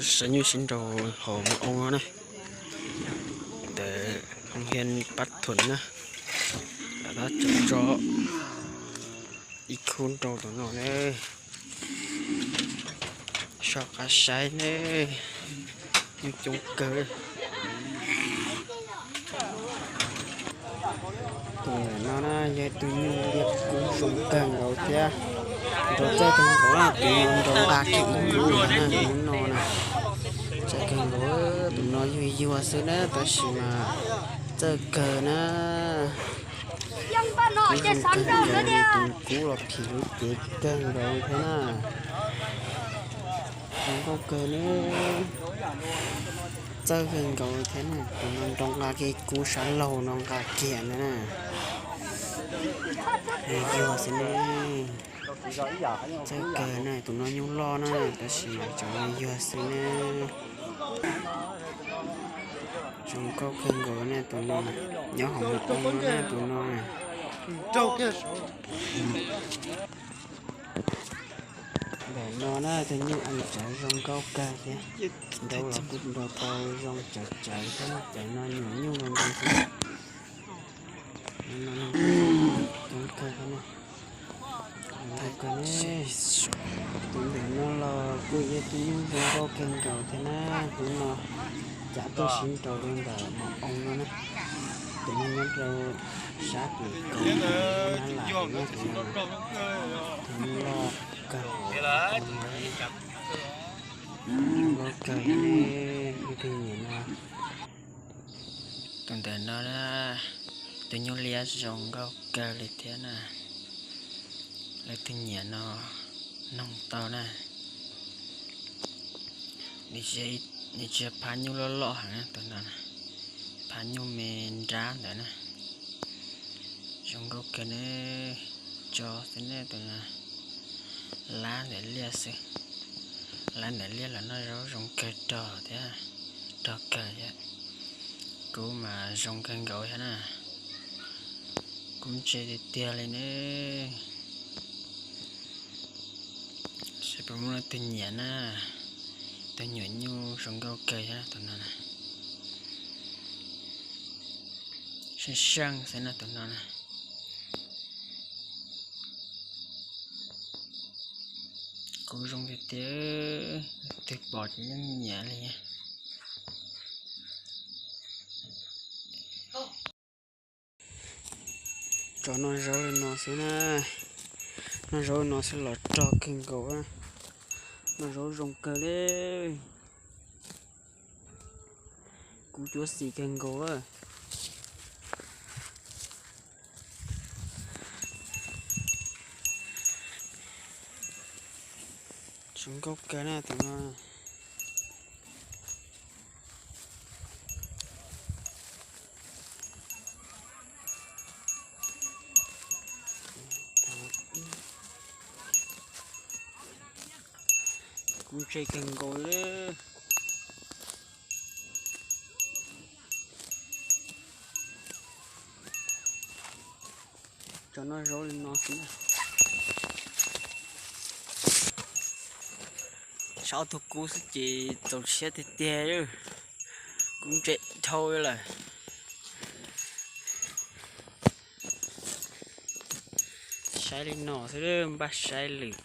Saib nyuj sib nraus hauv mos oo no na. Ntawm hoo hias pab thuam na, lam tab tso tso ib khub nraus tom no na. Soj qab saib ne, nyuj coob kawg. Tus ntawm no na yog tus nyuj liab kub zoo kawg nkaus thiab nraus txawj kawg nkaus na, tus no nraus nqa kiag ib kub na, tus no na. Txawj kawg nkaus, tus no yuag yuag xwb na tab sis mas txawj kawg na. Kub zoo kawg nkaus, tus kub los phim lub cev kawg nkaus thiab na. Zoo nkauj kawg ne, txawj kawg nkaus thiab na, tus no nraus nqa kiag kub sab laug no nqa kiag ntawd na. Yuag xwb ne. Txawj kawg na, tus no nyuj loj na tab sis mas tseem yuag xwb ne. Zoo nkauj kawg nkaus ne tus no, nyob hauv mos oo no na tus no. Ntawm no na tus nyuj ees tsawv zoo nkauj kawg thiab. Nraus los kuj nraus tau zoo tsawv tsawv thiab, cov no nyuam nyuj zoo nkauj xwb. Coob kawg thiab na. Tus ntawm no los kuj yog tus nyuj zoo nkauj kawg nkaus thiab na. Hnub no cav tuaj sib nraus rau ntawm mos oo no na. Tus no nyob rau sab pem kaum nab lam no, tus no, tus nyuj loj kawg, loj kawg ne, tus nyuam no. Tus ntawm no na, tus nyuj liab zoo nkauj kawg li thiab na. Lawv tus nyiam no noog tau na. Nws tsis yog phab nyuj loj loj heev na tus no, phab nyuj me nrab ntawd na. Zoo nkauj kawg ne, tso xwb ne tus no. Lab ntawm liaj xwb, lab ntawm liaj los noj zaub zoo kawg rog thiab, rog kawg thiab. Kub mas zoo kawg nkaus thiab na, kub ntse tiag tiag li ne. Saib puas muaj leej twg nyiam na, tus nyuam nyuj zoo nkauj kawg thiab tus no na. Seej seej xwb na tus no na. Kub zoo tiag tiag, leej twg pom ces yeej nyiam li. Tso noj zaub li no xwb na, noj zaub li no xwb los rog kawg nkaus, noj zaub zoo kawg li. Kub cuab xis kawg nkaus. Zoo nkauj kawg na tus no. Kub ntse kawg nkaus li. Tso noj zaub li no xwb na. Saib ob tug kub xwb ces txaus siab tiag tiag, kub ntse dhau lawm. Saib li no xwb, npaj saib lwm